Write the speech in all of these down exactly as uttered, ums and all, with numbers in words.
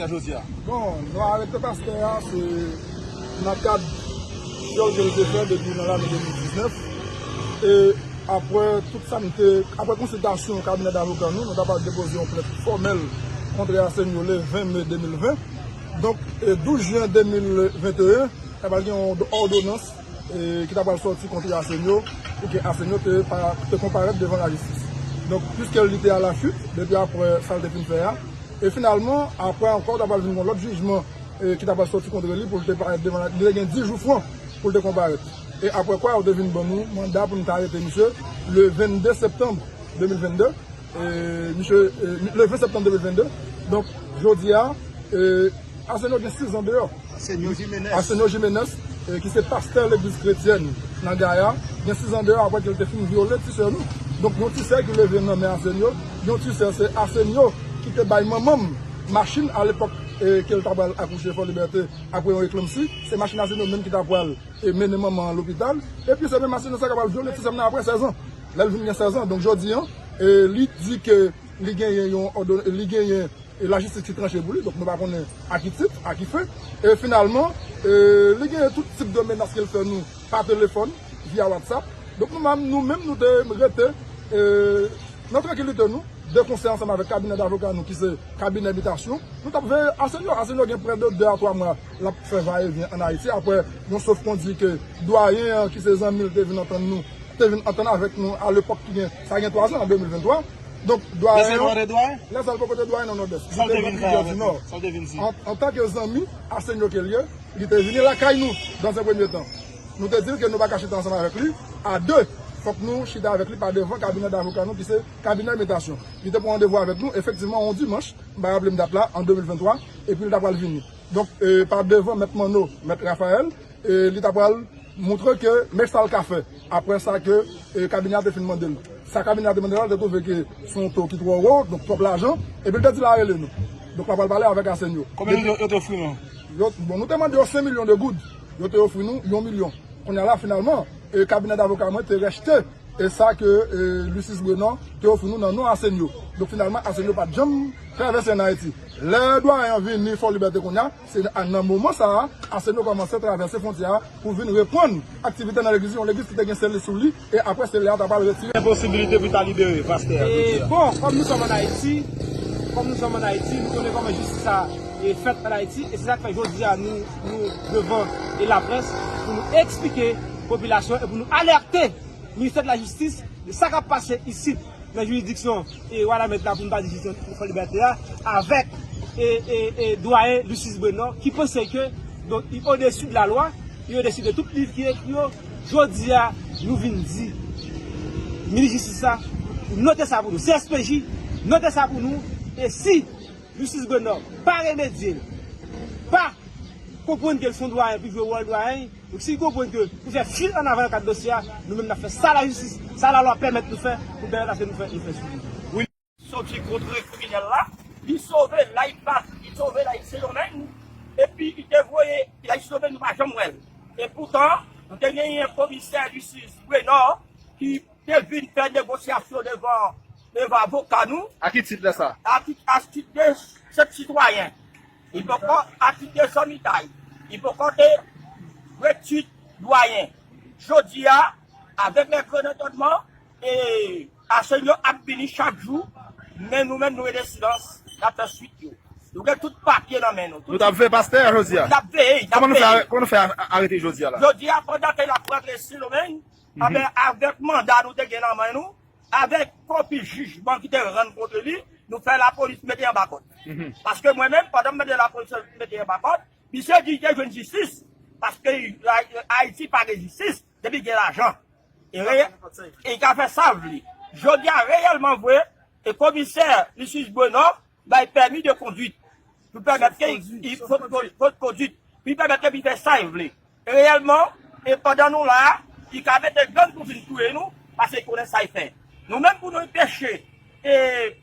jodi a? Bon, nou arete pastè a, se nan kad fyòl ke l te fè depi nan lane de mil diznèf. E apre tout sa m te, apre konsiltasyon kabinè davoka nou, nou ta pral depoze yon plent fòmèl kont Arsenio le ven me de mil ven. Donk, e douz jen de mil venteyen, ta pral gen yon òdonans e, ki ta pral sòti kont Arsenio, pou ke Arsenio te, pa, te konparèt devan lajistis. Donk, piske li te alafuit, depi apre sa l te fin fè a, e finalman, apre ankò, ta pral vin yon lòt jijman e, ki ta pral sòti kont li pou l te parèt devan, li te gen dis jou fran pou l te konparèt. E apre kwa, yo te vin ban nou manda pou nou te arete misye le vennde septanm de mil vennde. E, misye, e, le ven septanm de mil vennde. Donk, jodi a, e, Arsenio gen sis zan deyò. Arsenio Jimenez. Arsenio Jimenez, e, ki se pastè legliz kretyèn nan Gaya, gen sis zan deyò apre ke l te fin vyole ti sè nou. Donk, yon ti sè ki leve nan men Arsenio, yon ti sè se Arsenio ki te bay manman m machin alepòk e, ke l ta pral akouche Fò Libète apre yon eklanmsi. Se machin Arsenio menm ki ta pral e, mennen manman an lopital. Epi se menm Arsenio sa k ap pral vyole ti sè m nan apre sèz an. Lè l vin gen sèz an. Donk jodi an, e, li di ke li genyen yon òdon-, li genyen e, lajistis ki tranche pou li. Donk nou pa konnen a ki tit, a ki fen. E finalman, e, li genyen tout tip de menas ke l fè nou pa telefòn, via WhatsApp. Donk nou menm, nou menm nou te rete e, nan trankilite nou, de konsè ansanm avèk kabinè davoka nou ki se kabinè Bitasyon. Nou t ap veye Arsenio. Arsenio gen prè de de a twa mwa l ap fè vayevyen ann Ayiti. Apre yon sof kondi ke dwayen an ki se zanmi l te vin antann nou, te vin antann avèk nou alepòk ki gen, sa gen twa zan, an de mil venntwa. Donk, dwayen an, lè sa l poko te dwayen nan Nòdès. Li te vin Rivyè di Nò. Antanke zanmi, Arsenio ke l ye, li te vini lakay nou, dans un premier temps. Nou te di l ke nou pa ka chita ansanm avèk li a de. Fòk nou chita avèk li pa devan kabinè davoka nou ki se kabinè Bitasyon. Li te pran randevou avèk nou, efektivman, yon dimanch, m pa raple m dat la, an de mil venntwa, epi l ta pral vini. Donk, e, pa devan mèt Manno, mèt Raphaël, e, li ta pral montre ke men sa l ka fè. Apre sa ke, e, kabinè a te fin mande l. Sa kabinè a te mande l la, l te twouve ke se yon to ki twò wo, donk twòp lajan, epi l te di l a rele nou. Donk, l ap pral pale avèk Arsenio. Konbyen yo, yo te ofri nou? Yo, bon, nou te mande yo senk milyon de goud. Yo te ofri nou yon milyon. Kounye a la, finalman, e, kabinè davoka mwen te rejte e sa ke, e, Lucis Brenor te ofri nou nan non Arsenio. Donk, finalman, Arsenio pa t janm travèse ann Ayiti. Lè dwayen an vini Fò Libète kounye a, se a, nan moman sa a, Arsenio kòmanse travèse fwontyè a pou vin reprann aktivite nan legliz, yon legliz ki te gen seli sou li, e apre seli a ta pral retire. Gen posibilite pou l ta libere, pastè a, jodi a? Bon, kòm nou sòm ann Ayiti, kòm nou sòm ann Ayiti, nou konnen kòman jistis sa e fèt ann Ayiti, e se sa k fè jodi a nou, nou devan e laprès pou nou eksplike popilasyon e pou nou alète Ministè de la Jistis de sa k ap pase isit nan jiridiksyon e Wanament la, pou n pa di jiridiksyon Fò Libète a, avèk e, e, e dwayen Lucis Brenor ki panse ke, donk, li odesi de la lwa, li odesi de tout liv ki ekri yo. Jodi a, nou vin di minis jistis la pou note sa pou nou. C S P J, note sa pou nou. E si Lucis Brenor pa remedye l, pa konprann ke l se yon dwayen, pou l jwe wòl dwayen, donk, si l konprann ke pou fè fil ann avan nan kad dosye a, nou menm n ap fè sa lajistis, sa lalwa pèmèt nou fè, pou pèmèt aske nou fè efè sou li. Soti kont kriminèl la, li sove la, li pa, li sove la, li se domèn, epi li te voye, la, li sove, nou pa janm wè l. E poutan, nou te genyen komisè Lucis Brenor ki te vin fè negosyasyon devan, devan avoka nou. A ki tit lè sa? A tit, a tit de senp sitwayen. Li poko a tit de zanmitay. Li poko te retit dwayen. Jodi a, avèk lè gran antènman, e Arsenio ap vini chak jou, men nou menm nou rete silans, n ap fè swit yo. Nou gen tout papye nan men nou. Nou t ap veye pastè a jodi a? N ap veye, n ap veye. Kòman nou fè, kòman nou fè a-, a-, arete jodi a la? Jodi a, pandan ke l ap rantre Sendomeng, anben, avèk manda nou te gen nan men nou, avèk kopi jijman ki te rann kont li, nou fè lapolis mete anba kòd. Paske mwen menm, pandan m mande lapolis mete anba kòd, misye di li te jwenn jistis, paske Ayiti pa gen jistis, depi gen lajan. E reyè-, e li ka fè sa l vle. Jodi a, reyèlman vre, e komisè Lucis Brenor bay pèmi de konduit pou pèmèt ke li, li, fot, fot, fot konduit, pou li pèmèt ke li fè sa li vle. E reyèlman, e pandan nou la, li ka mete gang pou vin touye nou, paske li konnen sa li fè. Nou menm pou nou anpeche, e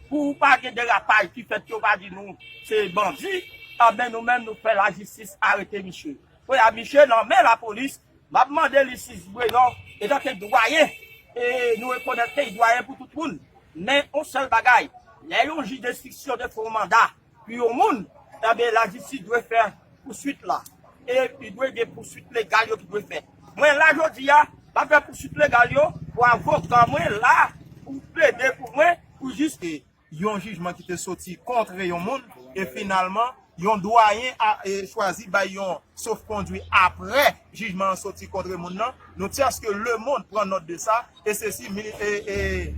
pou pa gen derapaj ki fèt, yo pa di nou se bandi, anben nou menm nou fè lajistis arete misye. Kounye a, misye nan men lapolis, m ap mande Lucis Brenor, etanke dwayen, e nou rekonèt ke li dwayen pou tout moun. Men yon sèl bagay, lè yon jij denstriksyon te fè yon manda pou yon moun, Ebyen, lajistis dwe fè pouswit la. E li dwe gen pouswit legal yo ki dwe fè. Mwen la jodi a, m ap fè pouswit legal yo pou avoka mwen la pou plede pou mwen pou jis yon jijman ki te soti kont yon moun e finalman yon dwayen a e, chwazi bay yon sofkondwi apre jijman an soti kont moun nan. Nou tyaske lemonn pran nòt de sa e se si mini- e, e,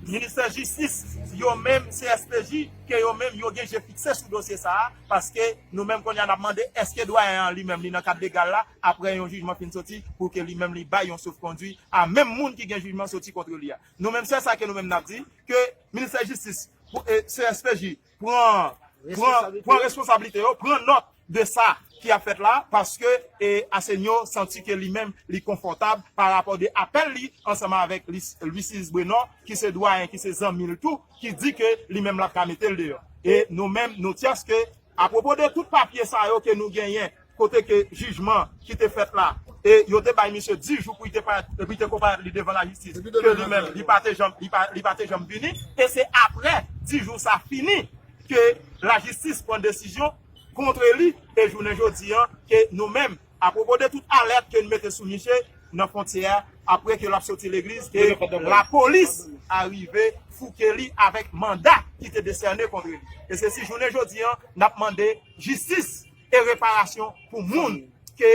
ministè jistis yo menm C S P J ke yo menm yo gen je fikse sou dosye sa a paske nou menm kounye a n ap mande èske dwayen an li menm li nan kad legal la apre yon jijman fin soti pou ke li menm li bay yon sofkondwi a menm moun ki gen jijman soti kont li a. Nou menm se sa ke nou menm n ap di ke ministè jistis pou e, C S P J pran pran pran responsablite yo, pran nòt de sa ki ap fèt la paske e, Asenyo santi ke li menm li konfòtab pa rapò de apèl li ansanm avèk Luis Brenon ki se dwayen ki se zanmi l tou ki di ke li menm l ap ka mete l deyò. E nou menm nou tyas ke apwopo de tout papye sa yo ke nou genyen kote ke jijman ki te fèt la e yo te bay misye dis jou pou li te parèt epi te konparèt li devan lajistis ke li menm li pa te janm li pa li pa te janm vini e se apre dis jou sa fini ke lajistis pran desizyon kont li e jounen jodi an ke nou menm apwopo de tout alèt ke n mete sou misye nan fwontyè a apre ke l ap soti legliz ke lapolis arive fouke li avèk manda ki te desène kont li e se si jounen jodi an n ap mande jistis e reparasyon pou moun ke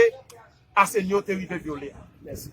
Asenyo te rive vyole a. Mèsi.